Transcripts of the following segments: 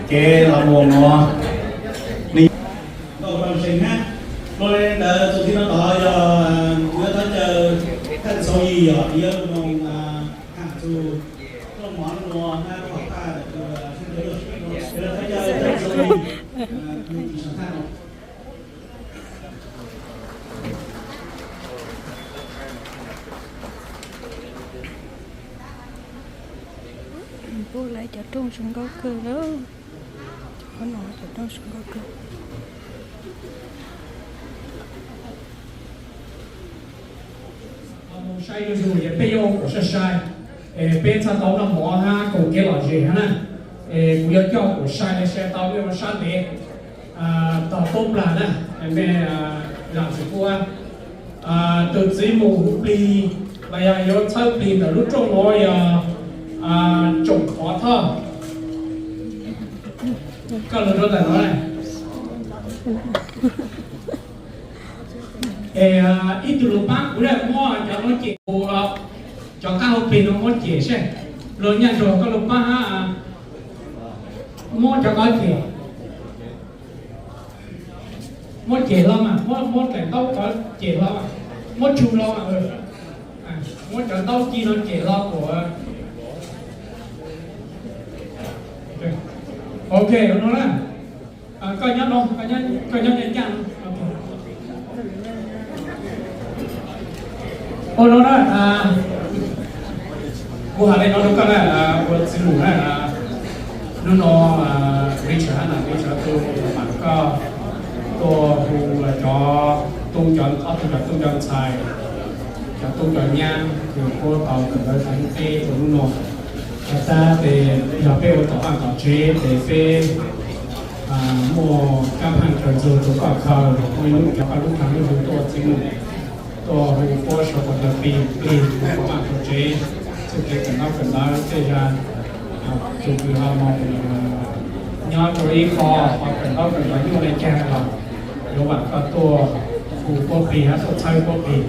Kev los mus no, nws tau pab seev hab, ua li ntawd tus thib no tod yog yuav thawj cawv thaj txauv yim yog yuav mus ham tus rooj mov no hab thov thaj, yuav thawj cawv thaj txauv yim, tus sam thaj no. Pub lawv cov rooj zoo nkauj kawg lawm. Qhov no cov rooj zoo nkauj kawg. Mus sai zuj zus es peb yuav ua kom sai sai, es peb txhaj tau noj mov hab koom kev lom zem hab na. Es kuv yuav coj kom sai sai tau mej ua sab ntev tog tub plag na, mej zam txim pub. Tus txiv mus plig los yog yuav txhawb plig ntawm lub rooj no yog Tsoom Qhov Thoj. Koj lug rau ntawm no. Es ib tug lug pab kuv na, muab cov no cem, cov qab hauv plig no muab cem seb, luag nyaj nrog koj lug pab hab, muab cov ko cem. Muab cem hlo mas, muab daim ntaub ko cem hlo, muab tshum hlo mas, muab cov ntaub ci no cem hlo kuas. Ok, ua no na. Koj nyob no, koj nyob ncaj ncaj no. Ua no na, kuv has li no rau koj na, ua txiv mus na, hnub no Richard hab na, Richard tub mam koj tuaj hu cov tub, cov ob tug cov tub cov ntxhais, cov tub cov nyab kws puab tau kawm ntawv tau ib teb rau hnub no. Has tas tes yog peb ua tom vaj tom tsev tes peb muaj kab phaaj tsawg ntxug rua koj khaws, muaj ib lub cov koj lub khaws lub zug tuaj txiv mus, tuaj hu puab sau kom tag plig plig rua tom vaj tom tsev, txuj kev kawm ntaub kawm ntawv tej zag, tus kws ho moog nyob rua ib qho ho kawm ntaub kawm ntawv nyuaj le caag los yuav vam koj tuaj hu puab plig hab tuaj txhawb puab plig.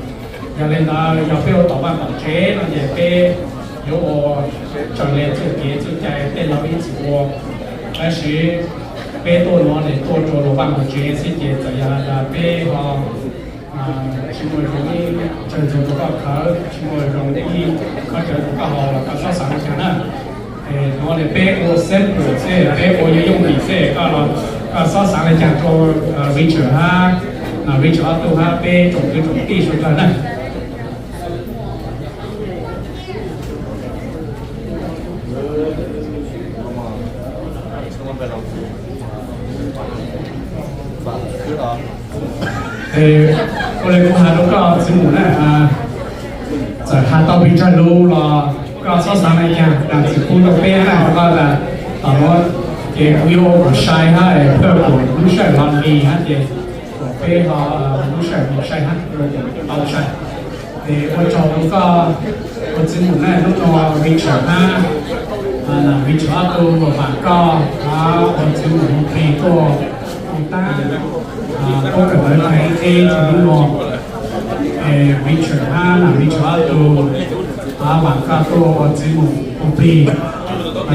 Yog le ntawd yog peb ua tom vaj tom tsev no ces peb yuav ua raws le txuj kev txuj cai tej laug ib txwm ua, tab sis peb tuaj nuav ces tuaj rua luas vaj luas tsev xwb ces txawm yog has tas peb ho tsis muaj zoo ib tsawg ntxug rua koj khawv, tsis muaj zoo ib qhov chaw rua koj haus los koj xob xaav le caag na. Es nuav ces peb ua sample xwb, peb ua yooj yooj yim xwb, koj xob xaav le caag rua Richard hab, Richard ob tug hab peb tsoom kwv tsoom tij suav dlawg na. Ua le kuv has rua koj txiv mus na, txawm has tau pes tsawg lug los koj xob xaav le caag, tas txim pub rua peb na, koj tas tom nuav ces kuv yuav ua kom sai hab, es koj kuas lub sij hawm los lig hab ces kuas peb ho lub sij hawm sai hab, tau sai. Ces ua tsaug rua koj ua txiv mus na, hnub no Richard hab, Richard ob tug vam koj, ua txiv mus hu plig tuaj hu tab, puab kawm ntawv tag ib teb rua hnub no. Es Richard hab Richard ob tug vam koj tuaj ua txiv mus hu plig,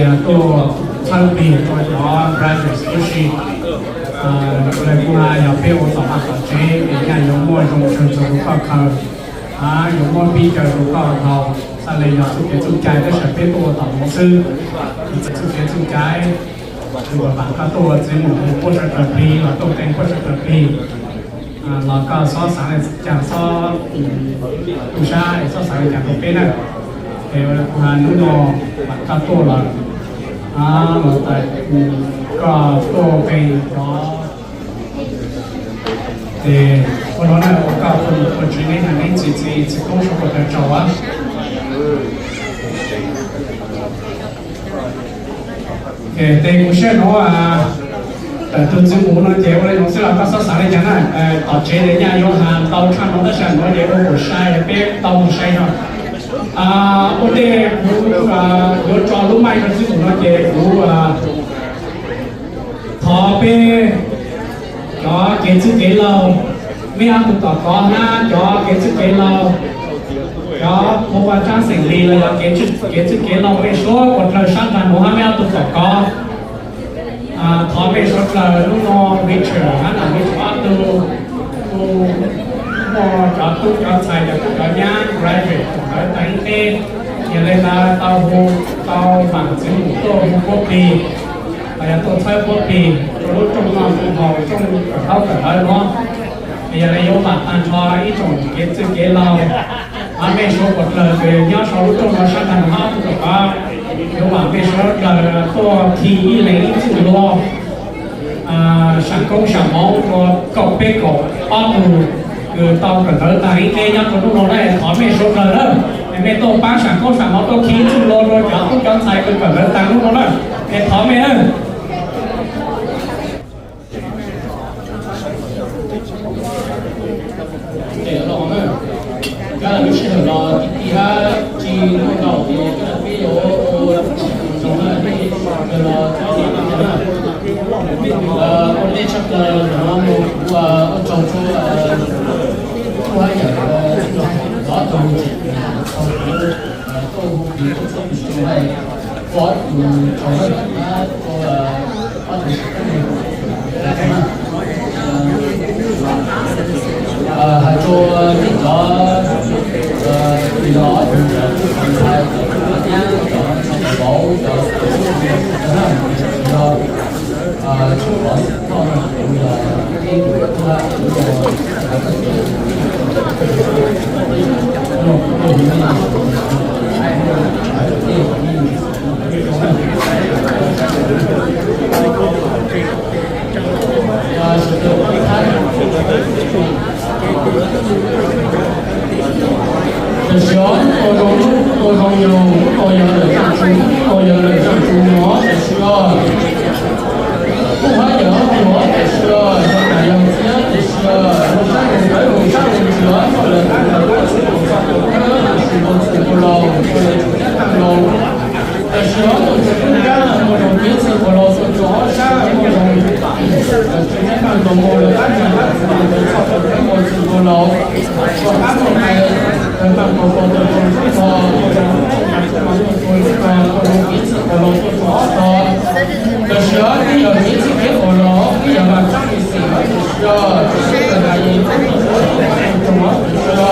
yog tuaj txhawb plig rua cov brothers huv si. Ua le kuv has yog peb ua tom vaj tom tsev es nyaj yuav muaj zoo tsawg ntxug rua koj khaws, yuav muaj pib caw rua koj haus, xaav le yog txuj kev txuj cai, tab sis peb tuaj ua tom nuav xwb. Txuj kev txuj cai, tus vam koj tuaj ua txiv mus hu puab sawv dlawg plig los tuaj qee puab sawv dlawg plig, los koj xob xaav le caag, xob tu sab es xob xaav le caag rua peb na. Es ua le kuv has hnub no vam koj tuaj lawm, los tas koj tuaj qee cov. Ces ua no na, ua koj ua txiv neb has neb txi txi txi koob suav puas tawg tsaug a. Ces kuv saib nuav, tawm tug txiv mus no ces ua le nuav xwb los koj xob xaav le caag na. Tom tsev ces nyaj yuav has tau tshaj nuav tab sis nuav ces ua kom sai peb tau moog sai no. Ua ntej kuv yuav tso lub maij rua txiv mus no ces kuv thov peb cov kev txwj kev laug, mej ob tug tom kov hab cov kev txwj kev laug, cov ua ua tsaab xeem lis los yog kev txwj kev laug peb suav puas dlawg sab nraag nuav hab mej ob tug tom kov. Peb sawv daws lub no Richard hab no Richard ob tug, tug muaj cov tub cov ntxhais cov tub cov nyab graduate thaum ntawd tag ib teb, yog le ntawd tau hu, tau mam txiv mus tuaj hu puab plig, los yog tuaj txhawb puab plig rua lub rooj noj rooj haus rooj kawm ntaub kawm ntawv nuav. Yog le yuav mam tag nrho ib tsoom kev txwj kev laug, hab mej suav dlawg kws nyob sau lub rooj no sab tag nrho, yuav mam mej suav dlawg tuaj khi ib leeg ib txwj lug, sam koob sam moov rua kaum peb kaum ob tug kws tau kawm ntawv tag ib teb nyob rua lub no na, thov mej suav dlawg na, mej tuaj paab sam koob sam moov tuaj khi ib txwj lug rua cov tub cov ntxhais kws kawm ntawv tag lub no na, es thov mej na. Kab lub sij hawm no ti ti hab tsi muaj ntau ces kab peb yuav ua zoo na, los txhob li no na. Ua ntej tshaj plaws no mus kuv ua tsaug rua tub hab yawm txij no ob tug tuaj hu plig tuaj txhawb plig rua, ua ob tug tsaug hab ua ob tug hais rua nej cov, tus no ob tug cov tub cov ntxhais cov tub cov nyab cov tub cov vauv cov tub cov ntxhais no, tshwj xeeb no kuv yog ib tug tub hab kuv yog Tam sim no ua zoo, ua zoo yug, ua yog lawm zaaj tsu, ua yog lawm zaaj tsu no tam sim no. Kuj hab yog ua tam sim no, yog nam yog txiv tam sim no, lug sab lug ntawd lug sab lug tsuav, lawv qab lawv qab txhua tus txhua tus, tam sim no txhua tus laug, ua lawv tseem ceeb taag laug. Tam sim no tus tseem ceeb taag ua zoo peb txhua tus laug txhua tus ob sab ua zoo, tseem ceeb taag laug ua lawv qab txhua tus txhua tus laug, ua qab txhua tus, lawv taag laug ua tau zoo txhua tus, ua zoo peb txhua tus laug txhua tus ob tog. Tam sim no twb yog peb txhia peb tus laug, twb yog Vaaj Tsaab Lis Xeem, tam sim no, tam sim no,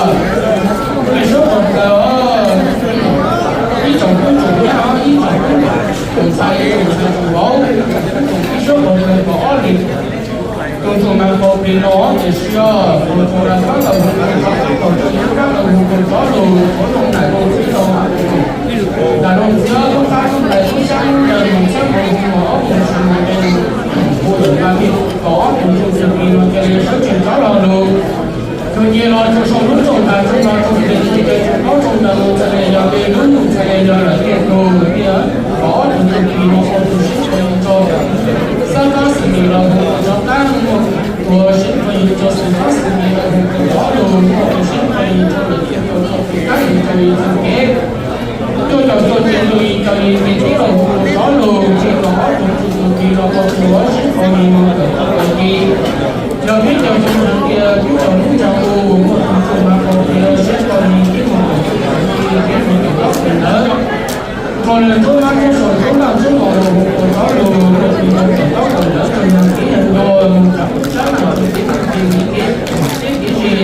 mej suav dlawg, ib tsoom tub tsoom nyab, ib tsoom tub tsoom ntxhais, ib tsoom ntxhais tsoom vauv, ib suab dlawg kaum ob leeg, tug tug mas qau plig no tam sim no, tug tug lawv qab lawv hu, tug tug lawv hu tug rov lug, tug tug nam tug txiv lug, nam tug txiv lub qab lub ntais lub sab lub ncaws mus txhawb mus hu mus ob mus tsis mus hu lawm mas mej kaum ob tug tug tug plig no ca le sawv tsees rov lug lug. Tug nce los tug sau lub tsoom ntag tug no tug tes tug tes tug qaub tug ntawd lug txhais le yog peb lub nug txhais le yog lawm tej tug tias kaum ob tug tug plig no ua tug sib qho yug rau xab fab xwm nis los hu rov qab, ua sib qho yug rau xwm fab xwm nis los hu rov lug, ua tug sib qho yug rau lawm tej tug txhua tus tab yug rau yug txhua kev. Cuaj caum cuaj ces lug yim caum yim ces tub los hu rov lug, ces kaum ob tug tug plig no ua tug sib qho yug mus kawm txuj kawm ci. Yog peb caug tug hais tias peb caug lub ncaag hu, muaj tug tug mas qau plig sib qho yug peb mus kawm txuj kawm ci, peb mus kawm ntaub kawm ntawv. Rua lawv tub mab tub sau tub naj tub mos los hu ua rov lug, muaj tug mus kawm ntaub kawm ntawv rua yag kev yag ncua, mus rau sab nam txug kev txuj kev miv kev teb kev ze.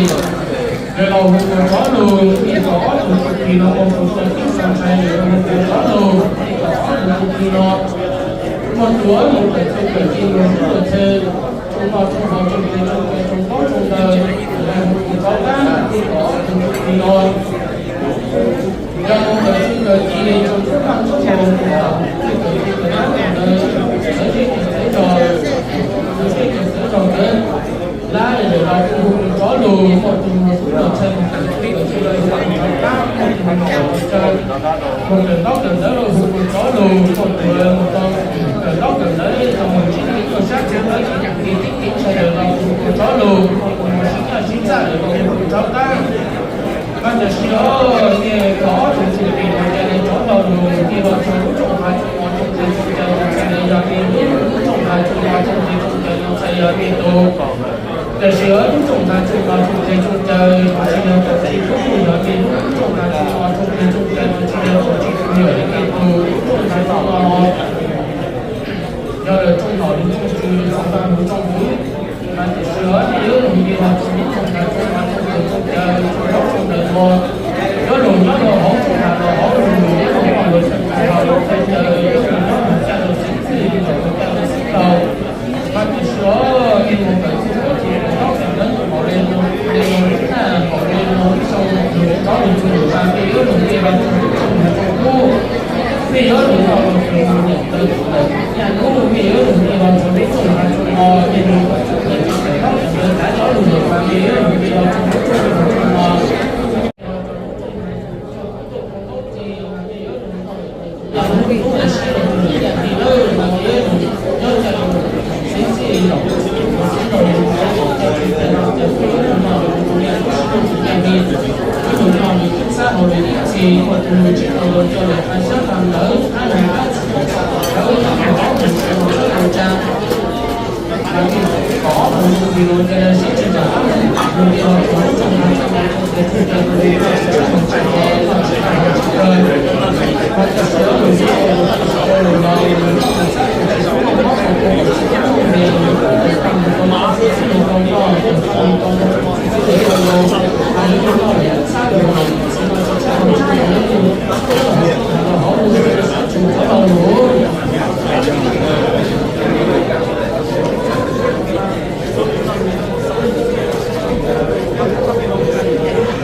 Lawv los hu ua rov lug, ces kaum ob tug tug plig no ua tug sau tub sau ntshai, lawv hu ua rov lug, ces kaum ob tug tug plig no ua tug mus kawm txuj kawm ci mus tub ua txhawv, tug noj tug haus tug tes tug taw tug qaub tug ntawv, lawv hu ua rov qab, ces kaum ob tug tug plig no yog mus kawm txuj kawm ci le rua tub noj tub haus, tug tub kawm ci kawm ntaub kawm ntawv, lawv zej tug txawv zog, lawv zej tug txawv zog ntawd, lawv lawv los hu ua rov lug, muaj tug mus tub ua txhawv mus kawm txuj kawm ci los hu ua rov qab, muaj tug mus kawm txuj kawm, mus kawm ntaub kawm ntawv los hu ua rov lug, muaj tug mus tau kawm ntaub kawm ntawv tau mus ntsib neeg tuaj sab tsev ntawd tsis nyaam kev teb kev ntshai lawm los hu ua rov lug, muaj tug mus sib nyaj sib txaj lawm los hu ua rov qab. Mas tam sim no, ces kaum ob tug tug plig no ca le rov lug, ces los txug lub rooj ntxhais tsoom mos tsoom nteeg tsoom cawv, txhais le yog tej tug lub rooj ntxhais tsoom mos tsoom nteeg tsoom cawv no txhais yog tej tug. Tam sim no lub rooj ntxhais tsoom mos tsoom nteeg tsoom cawv no tsis yog tug txij tub tug, yog tej lub rooj ntxhais tsoom mos tsoom nteeg tsoom cawv no tsis yog tug txij tug, yog tej tug lub rooj ntxhais tsoom mos no yog lawv rooj Los lug tsoom tswv tsoom tag lug tsoom fwv, mas tiam sis nej yuav lug nce los tsoom tub tsoom ntxhais tsoom pog tsoom yawg tsoom zaub tsoom ntawv uas yuav lug nyob rua hauv tsoom tag los hauv lug yuav lug nyob lug tsoom tag los lug txhais caw yuav lug nyob lug caj lug xib txwj los lug caj lug xib laug. Mas tiam sis nej moog kawm txuj kawm ci lug nyob tseem neeb npaum le nuav le nuav tag npaum le nuav ib xyoo lug nyob lug txug lug tag nej yuav lug nce los tsoom tub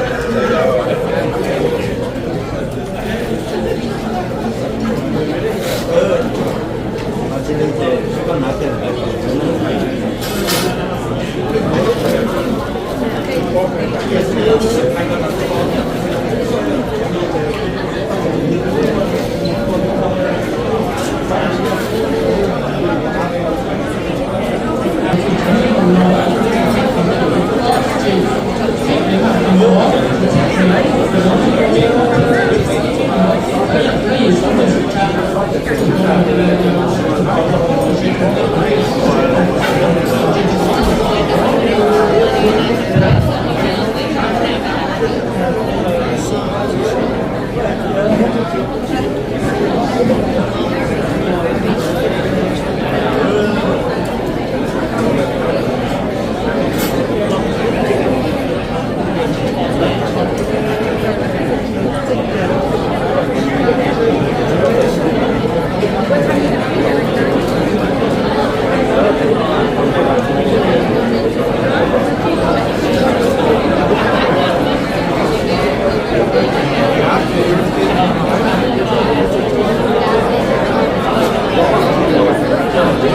tsoom ntxhais tsoom tub, nej yuav lug nyob lug txug lug nyob lug txug lug nyaj lub, nej yuav lug nce los tsoom tub tsoom ntxhais tsoom no, nej lug kawm txuj kawm ci tseem neeb tseem ntawv tag nyob lug lug tag nej yuav lug nce los tsoom tub tsoom ntxhais tsoom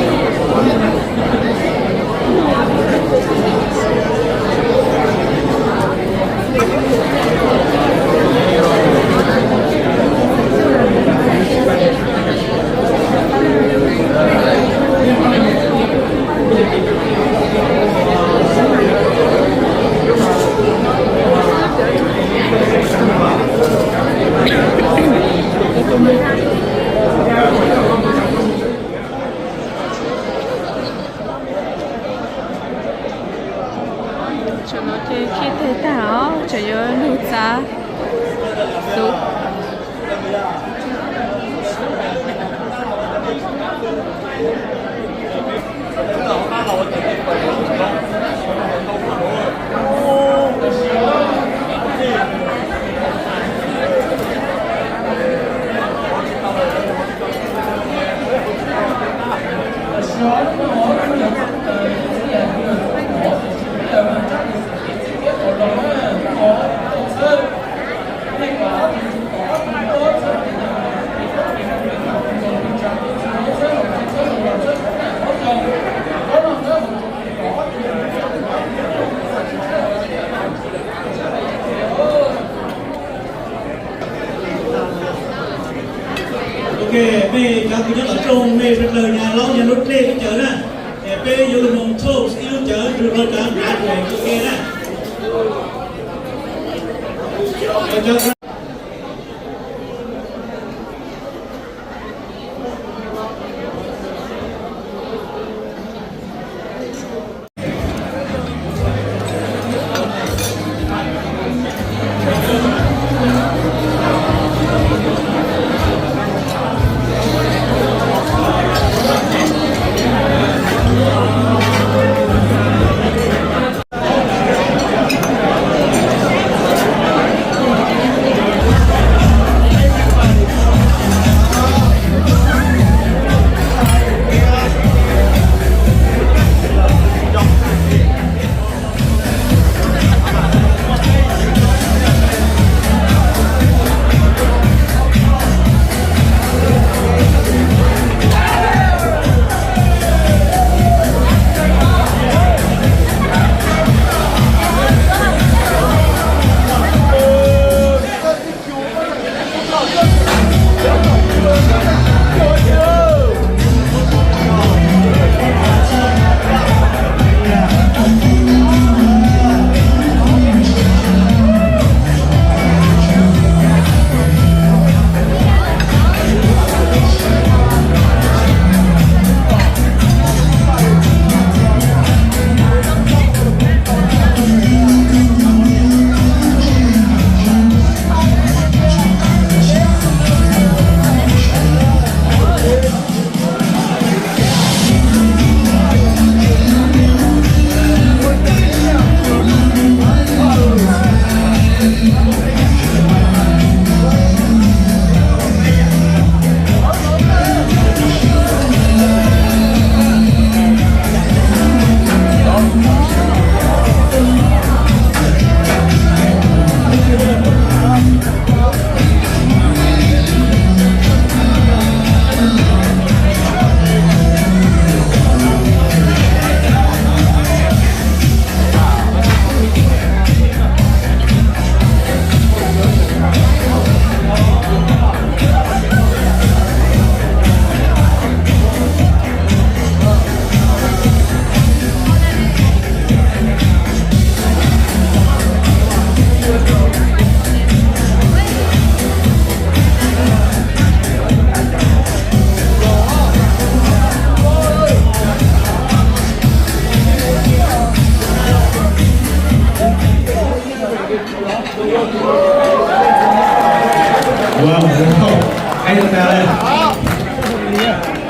no. Tseem no ces khib teg tag os, tseem yuav lug txav xub. Ok, mej cov kws nyob tom rooj mej sawv dlawg nyag laub nyag lub dlej ib cawv na, es peb yuav lug moog toast ib lub cawv rua cov nrad ua ke na.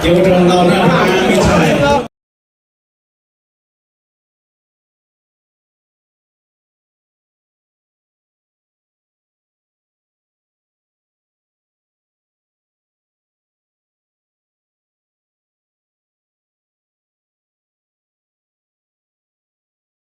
Ua rau ntau na.